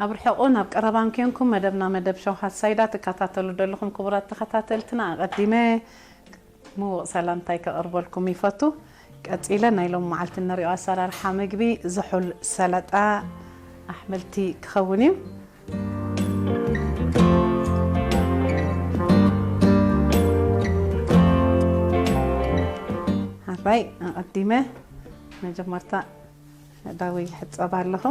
ኣብ ርሑቕን ኣብ ቀረባን ኬንኩም መደብና መደብ ሸውሃት ሳይዳ ትከታተሉ ዘለኹም ክቡራት ተኸታተልትና፣ ኣቐዲመ ምዉቕ ሰላምታይ ከቕርበልኩም ይፈቱ። ቀጺለ ናይ ሎም መዓልቲ እንሪኦ ኣሰራርሓ ምግቢ ዝሑል ሰላጣ ኣሕምልቲ ክኸውን እዩ። ሓራይ ኣቐዲመ መጀመርታ ኣእዳወይ ይሕጸብ ኣለኹ።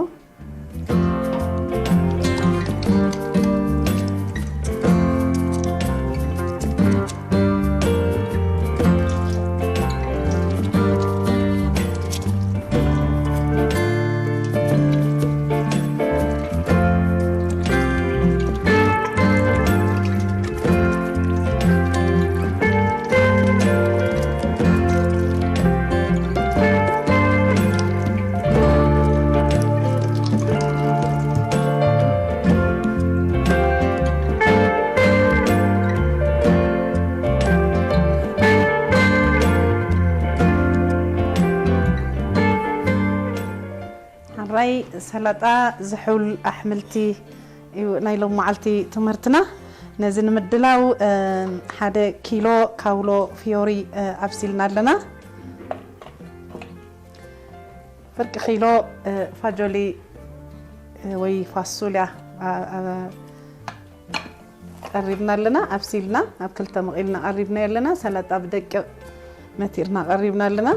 ሓራይ ሰላጣ ዝሑል ኣሕምልቲ እዩ ናይ ሎም መዓልቲ ትምህርትና። ነዚ ንምድላው፣ እ፣ ሓደ ኪሎ ካውሎ ፊዮሪ፣ እ፣ ኣብሲልና ኣለና። ፍርቂ ኪሎ፣ እ፣ ፋጆሊ፣ እ፣ ወይ ፋሱልያ፣ ኣ፣ ኣ፣ ቀሪብና ኣለና። ኣብሲልና ኣብ ክልተ መቒልና ቀሪብና ኣለና። ሰላጣ ብደቂቕ መቲርና ቀሪብና ኣለና።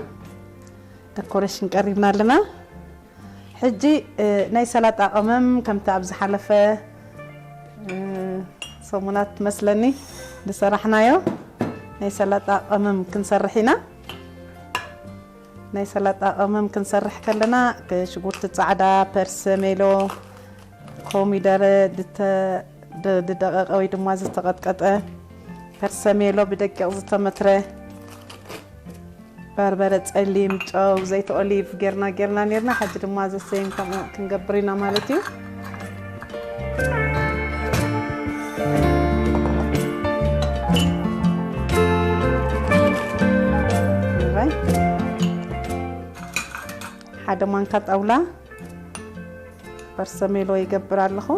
ደኮሬሽን ቀሪብና ኣለና። ሕጂ፣ እ፣ ናይ ሰላጣ ቀመም ከምቲ ኣብ ዝሓለፈ፣ እ፣ ሰሙናት መስለኒ ዝሰራሕናዮ ናይ ሰላጣ ቀመም ክንሰርሕ ኢና። ናይ ሰላጣ ቀመም ክንሰርሕ ከለና፣ ክ-፣ ሽጉርቲ ጻዕዳ፣ ፐርሰሜሎ፣ ኮሚደረ፣ ድተ-፣ ድ-፣ ዝደቐቐ ወይ ድማ ዝተቐጥቀጠ፣ ፐርሰሜሎ ብደቂቕ ዝተመትረ፣ በርበረ ጸሊም፣ ጨው፣ ዘይቲ ኦሊቭ ጌርና፣ ጌርና ኔርና። ሕጂ ድማ ዘሰይም ከምኡ ክንገብር ኢና ማለት እዩ። እራይ። ሓደ ማንካ ጣውላ በርሰሜሎ ይገብር ኣለኹ።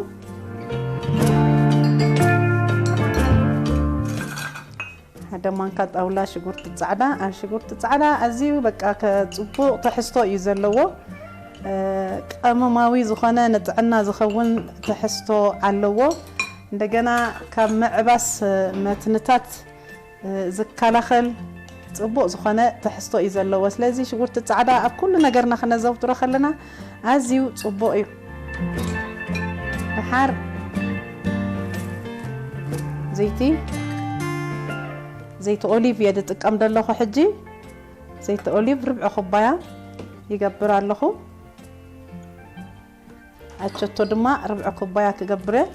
ሓደ ማንካ ጣውላ ሽጉርቲ ጻዕዳ። ኣብ ሽጉርቲ ጻዕዳ ኣዝዩ በቃ ከ-፣ ጽቡቕ ትሕዝቶ እዩ ዘለዎ። እ፣ ቀመማዊ ዝኾነ ንጥዕና ዝኸውን ትሕዝቶ ኣለዎ። እንደገና ካብ ምዕባስ፣ እ፣ መትንታት፣ እ፣ ዝከላኸል ጽቡቕ ዝኾነ ትሕዝቶ እዩ ዘለዎ። ስለዚ ሽጉርቲ ጻዕዳ ኣብ ኩሉ ነገርና ክነዘውትሮ ከለና ኣዝዩ ጽቡቕ እዩ። ደሓር ዘይቲ፣ ዘይቲ ኦሊቭ እየ ዝጥቀም ዘለኹ ሕጂ። ዘይቲ ኦሊቭ ርብዒ ኩባያ ይገብር ኣለኹ። ኣቸቶ ድማ ርብዒ ኩባያ ክገብር እየ።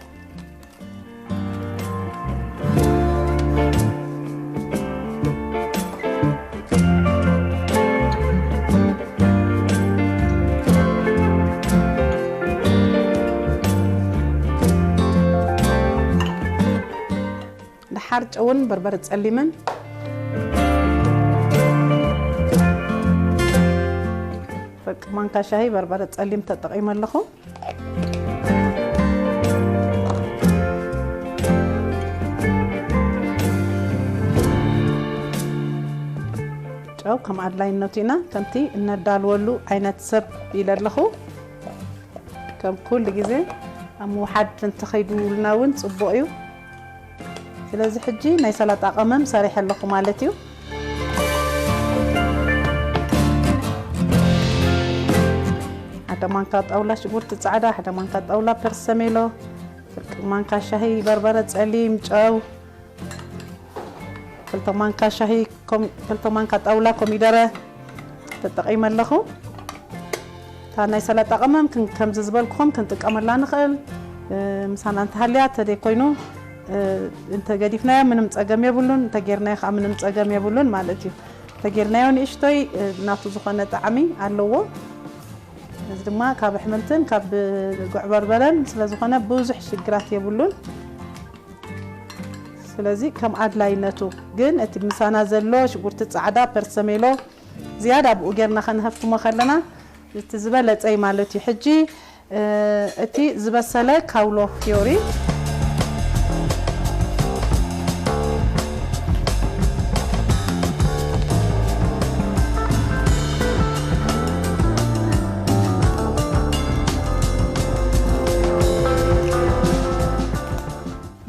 ደሓር ጨውን በርበረ ጸሊምን ፍርቂ ማንካ ሻሂ በርበረ ጸሊም ተጠቒመ ኣለኹ። ጨው ከም ኣድላይነቱ ኢና፣ ከምቲ እነዳልወሉ ዓይነት ሰብ ኢለ ኣለኹ። ከም ኩሉ ግዜ ኣብ ምውሓድ እንተኸይዱልና እውን ጽቡቕ እዩ። ስለዚ ሕጂ ናይ ሰላጣ ቀመም ሰሪሐ ኣለኹ ማለት እዩ። ሓደ ማንካ ጣውላ ሽጉርቲ ጻዕዳ፣ ሓደ ማንካ ጣውላ ፐርሰሜሎ፣ ፍርቂ ማንካ ሻሂ በርበረ ጸሊም፣ ጨው፣ ክልተ ማንካ ሻሂ ኮሚ-፣ ክልተ ማንካ ጣውላ ኮሚደረ ተጠቒመ ኣለኹ። እታ ናይ ሰላጣ ቀመም ክን-፣ ከምዚ ዝበልኩኹም ክንጥቀመላ ንኽእል። እ፣ ምሳና እንተሃልያ፣ እንተደይ ኮይኑ፣ እ፣ እንተገዲፍናዮ ምንም ጸገም የብሉን፣ እንተጌርናዮ ከዓ ምንም ጸገም የብሉን ማለት እዩ። እንተጌርናዮ ንእሽቶይ፣ እ፣ ናቱ ዝኾነ ጣዕሚ ኣለዎ። እዚ ድማ ካብ ኣሕምልትን ካብ ጉዕ በርበረን ስለ ዝኾነ ብዙሕ ሽግራት የብሉን። ስለዚ ከም ኣድላይነቱ ግን እቲ ምሳና ዘሎ ሽጉርቲ ጻዕዳ፣ ፐርሰሜሎ ዝያዳ ብኡ ጌርና ከነሀፍትሞ ከለና እቲ ዝበለጸ እዩ ማለት እዩ። ሕጂ፣ እ፣ እቲ ዝበሰለ ካውሎ ፍዮሪ።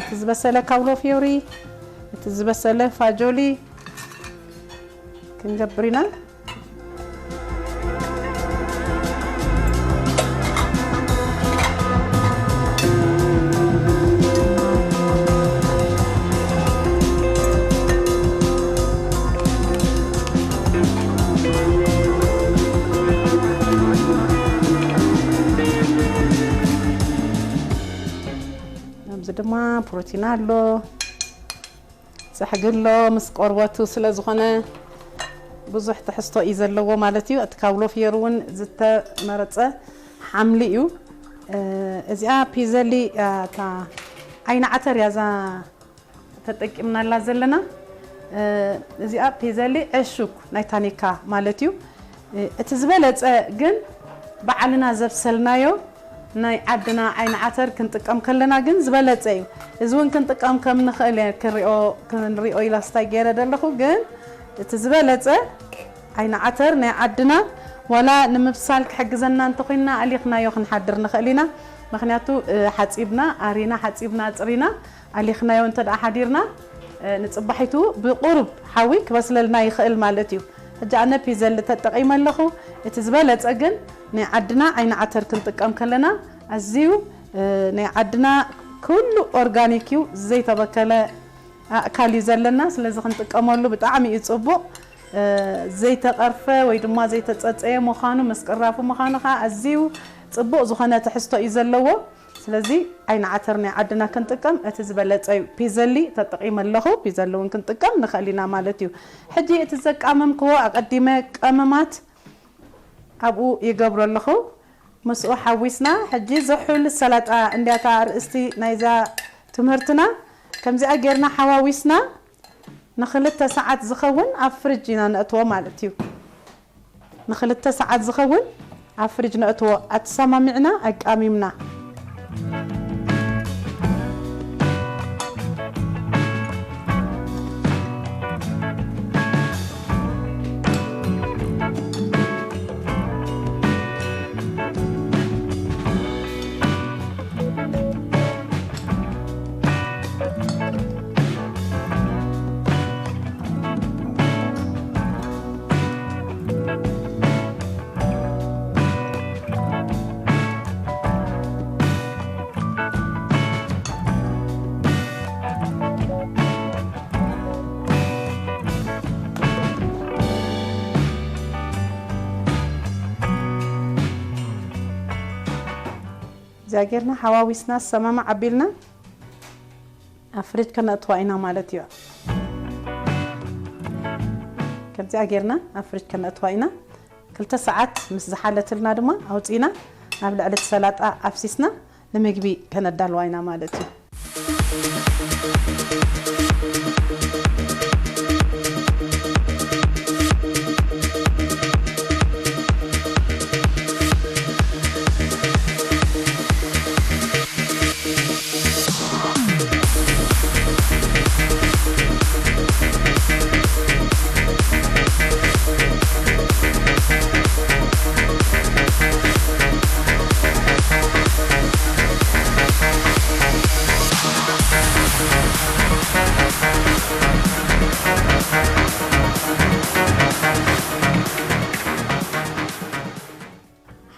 እቲ ዝበሰለ ካውሎ ፍዮሪ፣ እቲ ዝበሰለ ፋጆሊ ክንገብር ኢና። ኣብዚ ድማ ፕሮቲን ኣሎ፣ ጸሕጊ ኣሎ፣ ምስ ቆርበቱ ስለ ዝኾነ ብዙሕ ትሕዝቶ እዩ ዘለዎ ማለት እዩ። እቲ ካውሎ ፍዮሪ እውን ዝተመረጸ ሓምሊ እዩ። እ፣ እዚኣ ፒዘሊ፣ እ፣ እታ ዓይኒ ዓተር እያ እዛ ተጠቂምናላ ዘለና። እ፣ እዚኣ ፒዘሊ ዕሹግ ናይ ታኒካ ማለት እዩ። እ፣ እቲ ዝበለጸ ግን ባዕልና ዘብሰልናዮ ናይ ዓድና ዓይኒ ዓተር ክንጥቀም ከለና ግን ዝበለጸ እዩ። እዚ እውን ክንጥቀም ከም ንኽእል እየ ክሪኦ፣ ክንሪኦ ኢላ ስታይ ገይረ ዘለኹ፣ ግን እቲ ዝበለጸ ዓይኒ ዓተር ናይ ዓድና ዋላ ንምብሳል ክሕግዘና እንተኾይንና ኣሊኽናዮ ክንሓድር ንኽእል ኢና። ምኽንያቱ፣ እ፣ ሓጺብና ኣሪና፣ ሓጺብና ኣጽሪና ኣሊኽናዮ እንተ ደኣ ሓዲርና፣ እ፣ ንጽባሒቱ ብቁሩብ ሓዊ ክበስለልና ይኽእል ማለት እዩ። ሕጂ ኣነ ፒዘሊ ተጠቒመ ኣለኹ። እቲ ዝበለጸ ግን ናይ ዓድና ዓይኒ ዓተር ክንጥቀም ከለና ኣዝዩ፣ እ፣ ናይ ዓድና ኩሉ ኦርጋኒክ እዩ፣ ዘይተበከለ ኣእካል እዩ ዘለና። ስለዚ ክንጥቀመሉ ብጣዕሚ እዩ ጽቡቕ። እ፣ ዘይተቐርፈ ወይ ድማ ዘይተጸጸየ ምዃኑ፣ ምስ ቅራፉ ምዃኑ ኸኣ ኣዝዩ ጽቡቕ ዝኾነ ትሕዝቶ እዩ ዘለዎ። ስለዚ ዓይኒ ዓተር ናይ ዓድና ክንጥቀም እቲ ዝበለጸ እዩ። ፒዘሊ ተጠቒመ ኣለኹ፣ ፒዘሊ እውን ክንጥቀም ንኽእል ኢና ማለት እዩ። ሕጂ እቲ ዘቃመምክዎ ኣቐዲመ ቀመማት ኣብኡ ይገብሮ ኣለኹ። ምስኡ ሓዊስና ሕጂ ዝሑል ሰላጣ እንድያታ ኣርእስቲ ናይዛ ትምህርትና። ከምዚኣ ጌርና ሓዋዊስና ንኽልተ ሰዓት ዝኸውን ኣብ ፍሪጅ ኢና ነእትዎ ማለት እዩ። ንኽልተ ሰዓት ዝኸውን ኣብ ፍሪጅ ነእትዎ። ኣተሰማሚዕና ኣቃሚምና። እዚኣ ጌርና ሓዋዊስና ሰማማዕ ኣቢልና ኣብ ፍሪጅ ከነእትዋ ኢና ማለት እዩ። ከምዚኣ ጌርና ኣብ ፍሪጅ ከነእትዋ ኢና። ክልተ ሰዓት ምስ ዝሓለትልና ድማ ኣውፂና ናብ ልዕሊ እቲ ሰላጣ ኣፍሲስና ንምግቢ ከነዳልዋ ኢና ማለት እዩ።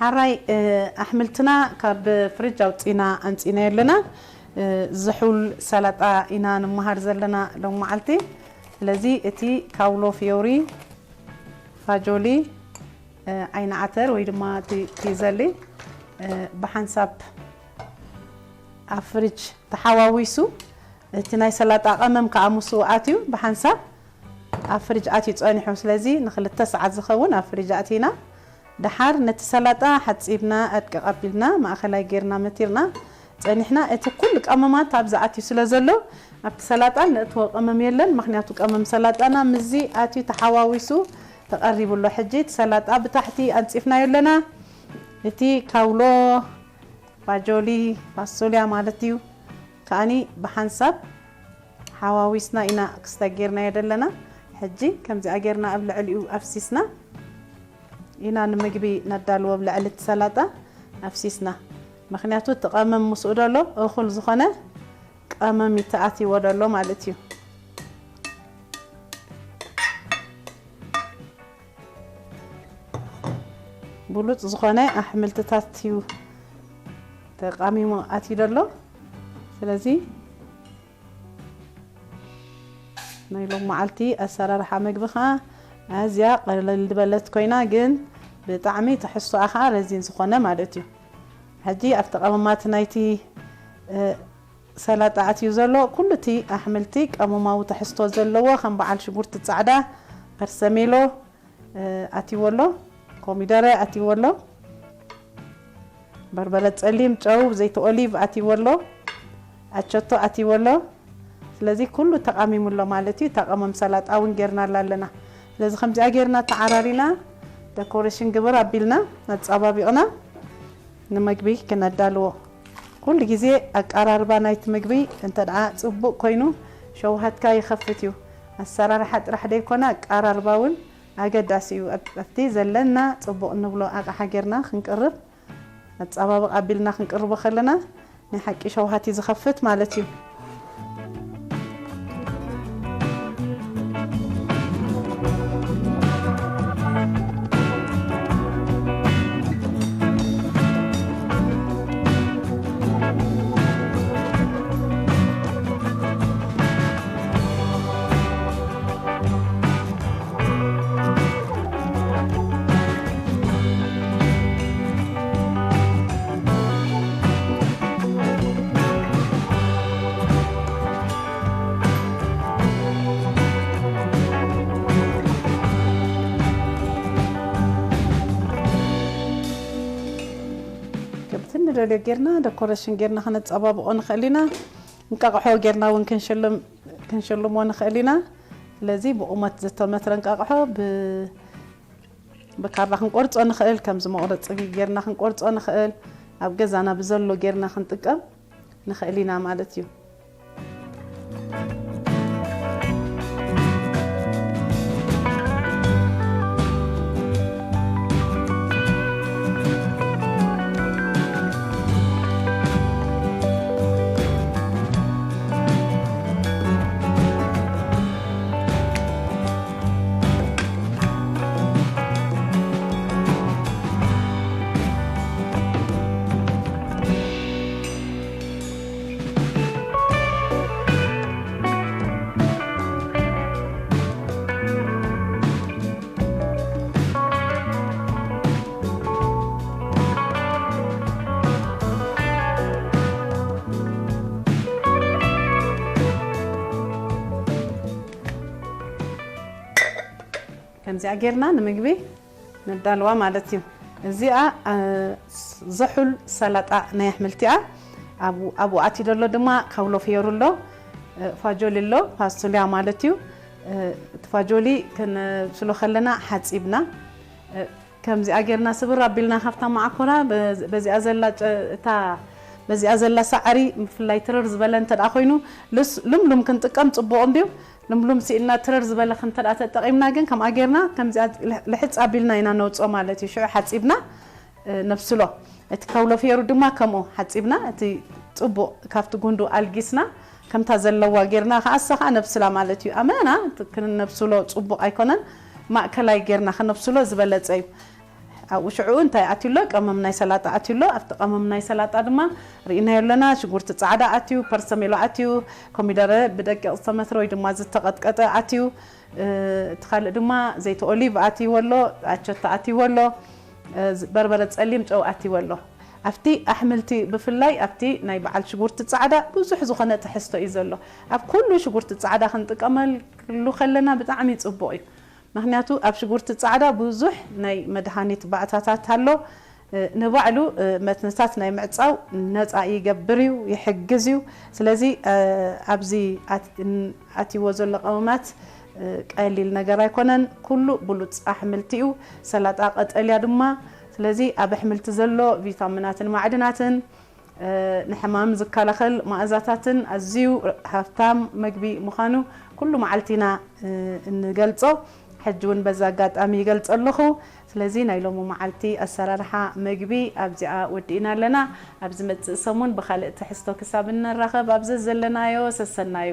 ሓራይ፣ እ፣ ኣሕምልትና ካብ ፍሪጅ ኣውፂና ኣምፂናዮ ኣለና። እ፣ ዝሑል ሰላጣ ኢና ንመሃር ዘለና ሎም መዓልቲ። ስለዚ እቲ ካውሎ ፍዮሪ፣ ፋጆሊ፣ እ፣ ዓይኒ ዓተር ወይ ድማ እቲ ፒዘሊ፣ እ፣ ብሓንሳብ ኣብ ፍሪጅ ተሓዋዊሱ፣ እቲ ናይ ሰላጣ ቀመም ከዓ ምስኡ ኣትዩ ብሓንሳብ ኣብ ፍሪጅ ኣትዩ ጸኒሑ። ስለዚ ንኽልተ ሰዓት ዝኸውን ኣብ ፍሪጅ ኣእቲና፣ ደሓር ነቲ ሰላጣ ሓጺብና፣ ኣድቅቕ ኣቢልና፣ ማእኸላይ ጌርና መቲርና ጸኒሕና። እቲ ኩሉ ቀመማት ኣብዚ ኣትዩ ስለ ዘሎ፣ ኣብቲ ሰላጣ ነእትዎ ቀመም የለን። ምኽንያቱ ቀመም ሰላጣና ምስዚ ኣትዩ ተሓዋዊሱ ተቐሪቡ ኣሎ። ሕጂ እቲ ሰላጣ ብታሕቲ ኣንጺፍናዮ ኣለና። እቲ ካውሎ ፋጆሊ፣ ፋሶልያ ማለት እዩ። ከኣኒ ብሓንሳብ ሓዋዊስና ኢና ክስተ ጌርናዮ ዘለና። ሕጂ ከምዚኣ ጌርና ኣብ ልዕሊኡ ኣፍሲስና ኢና ንምግቢ ነዳልዎ። ኣብ ልዕሊ እቲ ሰላጣ ኣፍሲስና፣ ምኽንያቱ እቲ ቀመም ምስኡ ደሎ እኹል ዝኾነ ቀመም ይተኣትዎ ደሎ ማለት እዩ። ብሉጽ ዝኾነ ኣሕምልትታት እዩ ተቃሚሙ ኣትዩ ደሎ። ስለዚ ናይ ሎም መዓልቲ ኣሰራርሓ መግቢ ኸዓ ኣዝያ ቀለል ዝበለት ኮይና፣ ግን ብጣዕሚ ትሕዝቶኣ ኸዓ ረዚን ዝኾነ ማለት እዩ። ሕጂ ኣብቲ ቀመማት ናይቲ፣ እ፣ ሰላጣ ኣትዩ ዘሎ ኩሉ እቲ ኣሕምልቲ ቀመማዊ ትሕዝቶ ዘለዎ፣ ከም በዓል ሽጉርቲ ጻዕዳ፣ ፐርሰሜሎ፣ እ፣ ኣትይዎ ኣሎ፣ ኮሚደረ ኣትይዎ ኣሎ፣ በርበረ ጸሊም፣ ጨው፣ ዘይቲ ኦሊቭ ኣትይዎ ኣሎ፣ ኣቸቶ ኣትይዎ ኣሎ። ስለዚ ኩሉ ተቃሚሙ ኣሎ ማለት እዩ። እታ ቀመም ሰላጣ እውን ጌርናላ ኣለና። ስለዚ ከምዚኣ ጌርና ተዓራሪና፣ ደኮሬሽን ግብር ኣቢልና፣ ኣጸባቢቕና ንምግቢ ክነዳልዎ። ኩሉ ግዜ ኣቀራርባ ናይቲ ምግቢ እንተ ደኣ ጽቡቕ ኮይኑ፣ ሸውሃትካ ይኸፍት እዩ። ኣሰራርሓ ጥራሕ ደይኮነ፣ ኣቀራርባ እውን ኣገዳሲ እዩ። ኣብ-፣ ኣብቲ ዘለና ጽቡቕ እንብሎ ኣቕሓ ጌርና ክንቅርብ፣ ኣጸባብቕ ኣቢልና ክንቅርቦ ከለና፣ ናይ ሓቂ ሸውሃት እዩ ዝኸፍት ማለት እዩ። ከምቲ ንደልዮ ጌርና፣ ደኮሬሽን ጌርና ከነጸባብቖ ንኽእል ኢና። እንቃቕሖ ጌርና እውን ክንሽልም-፣ ክንሽልሞ ንኽእል ኢና። ስለዚ ብቑመት ዝተመትረ እንቃቕሖ ብ-፣ ብካራ ክንቆርጾ ንኽእል፣ ከምዚ መቑረጺ ጌርና ክንቆርጾ ንኽእል። ኣብ ገዛና ብዘሎ ጌርና ክንጥቀም ንኽእል ኢና ማለት እዩ። ከምዚኣ ጌርና ንምግቢ ነዳልዋ ማለት እዩ። እዚኣ፣ እ፣ ዝሑል ሰላጣ ናይ ኣሕምልቲ እያ። ኣብኡ፣ ኣብኡ ኣትዩ ዘሎ ድማ ካውሎ ፍዮሪ ኣሎ፣ እ፣ ፋጆሊ ኣሎ፣ ፋሶልያ ማለት እዩ። እ፣ እቲ ፋጆሊ ከነብስሎ ከለና ሓጺብና፣ እ፣ ከምዚኣ ጌርና ስብር ኣቢልና ካብታ መዓኮራ በ-፣ በዚኣ ዘላ ጨ-፣ እታ በዚኣ ዘላ ሳዕሪ ብፍላይ ትርር ዝበለ እንተ ደኣ ኮይኑ ልስ-፣ ልምሉም ክንጥቀም ጽቡቕ እንድዩ። ልምሉም ስኢልና ትርር ዝበለ እንተ ደኣ ተጠቒምና ግን ከምኣ ጌርና ከምዚኣ ልሕ-፣ ልሕጽ ኣቢልና ኢና ነውጽኦ ማለት እዩ። ሽዑ ሓጺብና፣ እ፣ ነብስሎ። እቲ ከውሎ ፍየሩ ድማ ከምኡ ሓጺብና እቲ ጽቡቕ ካብቲ ጉንዱ ኣልጊስና ከምታ ዘለዋ ጌርና ከኣ እሳ ከኣ ነብስላ ማለት እዩ። ኣመና ክንነብስሎ ጽቡቕ ኣይኮነን። ማእከላይ ጌርና ከነብስሎ ዝበለጸ እዩ። ኣብኡ ሽዑ እንታይ ኣትዩ ኣሎ? ቀመም ናይ ሰላጣ ኣትዩ ኣሎ። ኣብቲ ቀመም ናይ ሰላጣ ድማ ርኢናዮ ኣለና። ሽጉርቲ ጻዕዳ ኣትዩ፣ ፐርሰሜሎ ኣትዩ፣ ኮሚደረ ብደቂቕ ዝተመትረ ወይ ድማ ዝተቐጥቀጠ ኣትዩ። እ፣ እቲ ካልእ ድማ ዘይቲ ኦሊቭ ኣትይዎ ኣሎ፣ ኣቸቶ ኣትይዎ ኣሎ፣ እ፣ ዝ-፣ በርበረ ጸሊም ጨው ኣትይዎ ኣሎ። ኣብቲ ኣሕምልቲ ብፍላይ ኣብቲ ናይ በዓል ሽጉርቲ ጻዕዳ ብዙሕ ዝኾነ ትሕዝቶ እዩ ዘሎ። ኣብ ኩሉ ሽጉርቲ ጻዕዳ ክንጥቀመሉ ከለና ብጣዕሚ ጽቡቕ እዩ። ምኽንያቱ ኣብ ሽጉርቲ ጻዕዳ ብዙሕ ናይ መድሃኒት ባእታታት ኣሎ። እ፣ ንባዕሉ፣ እ፣ መትንታት ናይ ምዕጻው ነጻ ይገብር እዩ፣ ይሕግዝ እዩ። ስለዚ፣ እ፣ ኣብዚ ኣት-፣ ን-፣ ኣትይዎ ዘሎ ቀመማት፣ እ፣ ቀሊል ነገር ኣይኮነን። ኩሉ ብሉጽ ኣሕምልቲ እዩ። ሰላጣ ቀጠልያ ድማ። ስለዚ ኣብ ኣሕምልቲ ዘሎ ቪታሚናትን ማዕድናትን ንሕማም ዝከላኸል መኣዛታትን ኣዝዩ ሃብታም መግቢ ምዃኑ ኩሉ መዓልቲ ኢና እንገልጾ። ሕጂ እውን በዚ ኣጋጣሚ ይገልጾ ኣለኹ። ስለዚ ናይ ሎሚ መዓልቲ ኣሰራርሓ መግቢ ኣብዚኣ ወዲእና ኣለና። ኣብ ዝመጽእ ሰሙን ብኻልእ ትሕዝቶ ክሳብ እንራኸብ ኣብ ዘዘለናዮ ሰሰናዩ።